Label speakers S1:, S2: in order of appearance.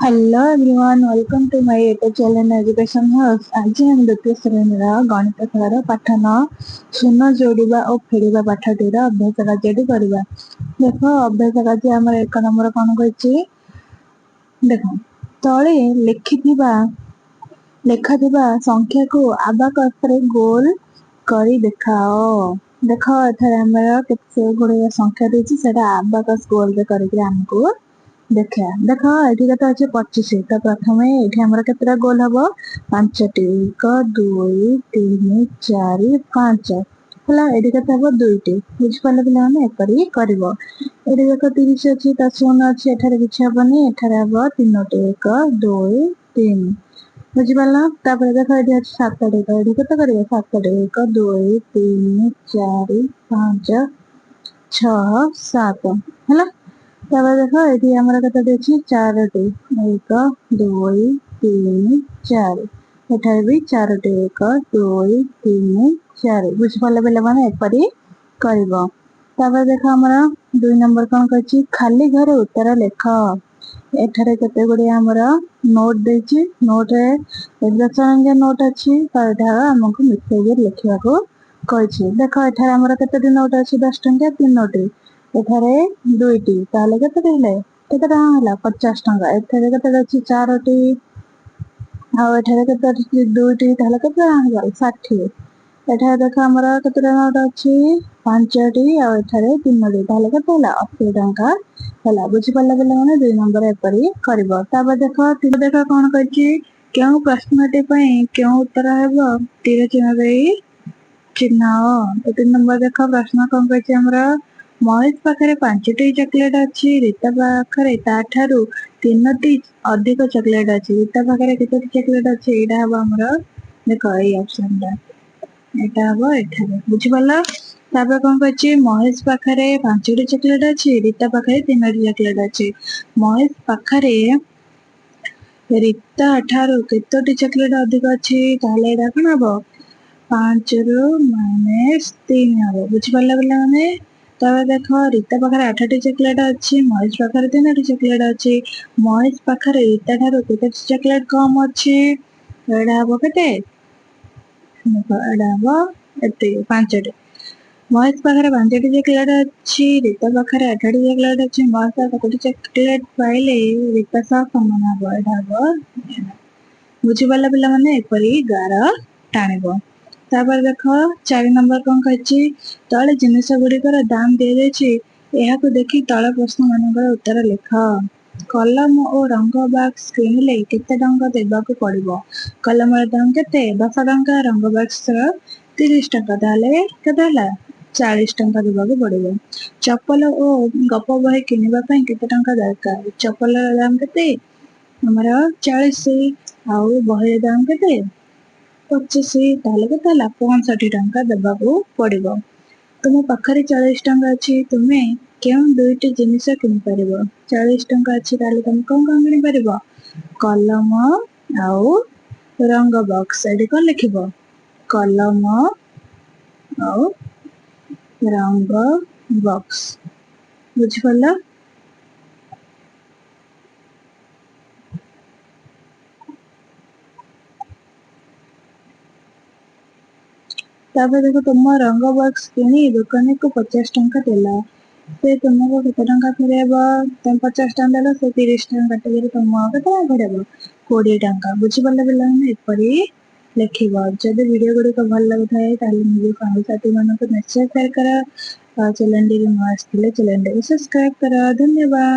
S1: Hello everyone, welcome to my YouTube channel Education House. ଆଜି ଆମେ ଦ୍ୱିତୀୟ ଶ୍ରେଣୀର ଗଣିତ ଖେଳର ପାଠ 9, ଶୂନ ଯୋଡ଼ିବା ଓ ଫେଡ଼ିବା ପାଠଟିର ଅଭ୍ୟାସ କାର୍ଯ୍ୟଟି କରିବା। ଦେଖ, ଅଭ୍ୟାସ କାର୍ଯ୍ୟ ଆମର 1 ନମ୍ବର କଣ କହିଛି ଦେଖ। ତଳେ ଲେଖାଥିବା ସଂଖ୍ୟାକୁ ଆବାକସରେ ଗୋଲ କରି ଦେଖାଅ। ଦେଖ, ଏଠାରେ ଆମର କେତେ ଗୁଡ଼ିଏ ସଂଖ୍ୟା ଦେଇଛି, ସେଟା ଆବାକସ ଗୋଲରେ କରିକି ଆମକୁ ଦେଖିବା। ଦେଖ, ଏଠି କେତେ ଅଛି? 25। ତ ପ୍ରଥମେ ଏଠି ଆମର କେତେଟା ଗୋଲ ହବ? 5ଟି। 1, 2, 3, 4, 5 ହେଲା। ଏଠି କେତେ ହବ? 2ଟି। ବୁଝିପାରିଲେ ପିଲାମାନେ? ଏପରି କରିବ। ଏଠି ଦେଖ, 30 ଅଛି, ତା ଶୂନ ଅଛି, ଏଠାରେ କିଛି ହବନି। ଏଠାରେ ହବ 3ଟି, 1, 2, 3। ବୁଝିପାରିଲ? ତାପରେ ଦେଖ, ଏଠି ଅଛି 7ଟି। ତ ଏଠି କେତେ କରିବ? 7ଟି। 1, 2, 3, 4, 5, 6, 7 ହେଲା। ତାପରେ ଦେଖ, ଏଠି ଆମର କେତୋଟି ଅଛି? 4ଟି। 1, 2, 3, 4। ଏଠାରେ ବି 4ଟି, 1, 2, 3, 4। ବୁଝିପାରିଲେ ପିଲାମାନେ? ଏପରି କରିବ। ତାପରେ ଦେଖ, ଆମର 2 ନମ୍ବର କଣ କହିଛି? ଖାଲି ଘରେ ଉତ୍ତର ଲେଖ। ଏଠାରେ କେତେ ଗୁଡିଏ ଆମର ନୋଟ ଦେଇଛି। ନୋଟରେ 10 ଟଙ୍କିଆ ନୋଟ ଅଛି, ତ ଏଠାରେ ଆମକୁ ମିଶେଇକି ଲେଖିବାକୁ କହିଛି। ଦେଖ, ଏଠାରେ ଆମର କେତୋଟି ନୋଟ ଅଛି 10 ଟଙ୍କିଆ? 3ଟି। ଏଠାରେ 2ଟି। ତାହେଲେ କେତେ ହେଲେ, କେତେ ଟଙ୍କା ହେଲା? 50 ଟଙ୍କା। ଏଠାରେ କେତେଟା ଅଛି? 4ଟି। ଆଉ ଏଠାରେ କେତେ ଅଛି? 2ଟି। ତାହେଲେ କେତେ ଟଙ୍କା ହେଲା? 60। ଏଠାରେ ଦେଖ, ଆମର କେତେଟା ନୋଟ ଅଛି? 5ଟି। ଆଉ ଏଠାରେ 3ଟି। ତାହେଲେ କେତେ ହେଲା? 80 ଟଙ୍କା ହେଲା। ବୁଝିପାରିଲ ପିଲାମାନେ? 2 ନମ୍ବର ଏପରି କରିବ। ତାପରେ ଦେଖ, 3 ଦେଖ କଣ କହିଛି? କେଉଁ ପ୍ରଶ୍ନଟି ପାଇଁ କେଉଁ ଉତ୍ତର ହେବ ତୀର ଚିହ୍ନ ଦେଇ ଚିହ୍ନାଅ। ତ 3 ନମ୍ବର ଦେଖ, ପ୍ରଶ୍ନ କଣ କହିଛି ଆମର? ମହେଶ ପାଖରେ 5ଟି ଚକୋଲେଟ ଅଛି, ରୀତା ପାଖରେ ତାଠାରୁ 3ଟି ଅଧିକ ଚକୋଲେଟ ଅଛି। ରୀତା ପାଖରେ କେତୋଟି ଚକୋଲେଟ ଅଛି? ଏଇଟା ହବ ଆମର, ଦେଖ, ଏଇ ଅପସନ ଟା ଏଇଟା ହବ ଏଠାରେ। ବୁଝିପାରିଲ? ତାପରେ କଣ କହିଛି? ମହେଶ ପାଖରେ 5ଟି ଚକୋଲେଟ ଅଛି, ରୀତା ପାଖରେ 3ଟି ଚକୋଲେଟ ଅଛି। ମହେଶ ପାଖରେ ରୀତା ଠାରୁ କେତୋଟି ଚକୋଲେଟ ଅଧିକ ଅଛି? ତାହେଲେ ଏଇଟା କଣ ହବ? 5ରୁ ମାଇନସ 3 ହବ। ବୁଝିପାରିଲ ପିଲାମାନେ? ତାପରେ ଦେଖ, ରୀତା ପାଖରେ 8ଟି ଚକୋଲେଟ ଅଛି, ମହେଶ ପାଖରେ 3ଟି ଚକୋଲେଟ ଅଛି। ମହେଶ ପାଖରେ ରୀତା ଠାରୁ କେତୋଟି ଚକୋଲେଟ କମ ଅଛି? ଏଇଟା ହବ କେତେ? ଦେଖ, ଏଇଟା ହବ ଏତିକି, 5ଟି। ମହେଶ ପାଖରେ 5ଟି ଚକୋଲେଟ ଅଛି, ରୀତା ପାଖରେ 8ଟି ଚକୋଲେଟ ଅଛି। ମହେଶ କେତୋଟି ଚକୋଲେଟ ପାଇଲେ ରୀତା ସହ ସମାନ ହବ? ଏଇଟା ହବ। ବୁଝିପାରିଲ ପିଲାମାନେ? ଏପରି ଗାର ଟାଣିବ। ତାପରେ ଦେଖ, 4 ନମ୍ବର କଣ କହିଛି? ତଳେ ଜିନିଷ ଗୁଡିକର ଦାମ ଦିଆଯାଇଛି, ଏହାକୁ ଦେଖି ତଳ ପ୍ରଶ୍ନ ମାନଙ୍କର ଉତ୍ତର ଲେଖ। କଲମ ଓ ରଙ୍ଗ ବାକ୍ସ କିଣିଲେ କେତେ ଟଙ୍କା ଦେବାକୁ ପଡିବ? କଲମର ଦାମ କେତେ? 10 ଟଙ୍କା। ରଙ୍ଗ ବାକ୍ସର 30 ଟଙ୍କା। ତାହେଲେ କେତେ ହେଲା? 40 ଟଙ୍କା ଦେବାକୁ ପଡିବ। ଚପଲ ଓ ଗପ ବହି କିଣିବା ପାଇଁ କେତେ ଟଙ୍କା ଦରକାର? ଚପଲର ଦାମ କେତେ ଆମର? 40। ଆଉ ବହିର ଦାମ କେତେ? 25। ତାହେଲେ କେତେ ହେଲା? 65 ଟଙ୍କା ଦେବାକୁ ପଡିବ। ତୁମ ପାଖରେ 40 ଟଙ୍କା ଅଛି, ତୁମେ କେଉଁ 2ଟି ଜିନିଷ କିଣିପାରିବ? 40 ଟଙ୍କା ଅଛି, ତାହେଲେ ତମେ କଣ କଣ କିଣିପାରିବ? କଲମ ଆଉ ରଙ୍ଗ ବକ୍ସ। ଏଠି କଣ ଲେଖିବ? କଲମ ଆଉ ରଙ୍ଗ ବକ୍ସ। ବୁଝିପାରିଲ? ତାପରେ ଦେଖ, ତୁମ ରଙ୍ଗ ବକ୍ସ କିଣି ଦୋକାନୀକୁ 50 ଟଙ୍କା ଦେଲ, ସେ ତୁମକୁ କେତେ ଟଙ୍କା ଫେରାଇବ? ତମେ 50 ଟଙ୍କା ଦେଲ, ସେ 30 ଟଙ୍କା କାଟିକିରି ତୁମ କେତେ ଟଙ୍କା ଫେରାଇବ? 20 ଟଙ୍କା। ବୁଝିପାରିଲ ପିଲାମାନେ? ଏପରି ଲେଖିବ। ଯଦି ଭିଡିଓ ଗୁଡ଼ିକ ଭଲ ଲାଗୁଥାଏ, ତାହେଲେ ନିଜ ସାଙ୍ଗସାଥି ମାନଙ୍କୁ ନିଶ୍ଚୟ ସେୟାର କର। ଆଉ ଚ୍ୟାନେଲଟିକୁ ନୂଆ ଆସିଥିଲେ ଚ୍ୟାନେଲଟିକୁ ସବସ୍କ୍ରାଇବ କର। ଧନ୍ୟବାଦ।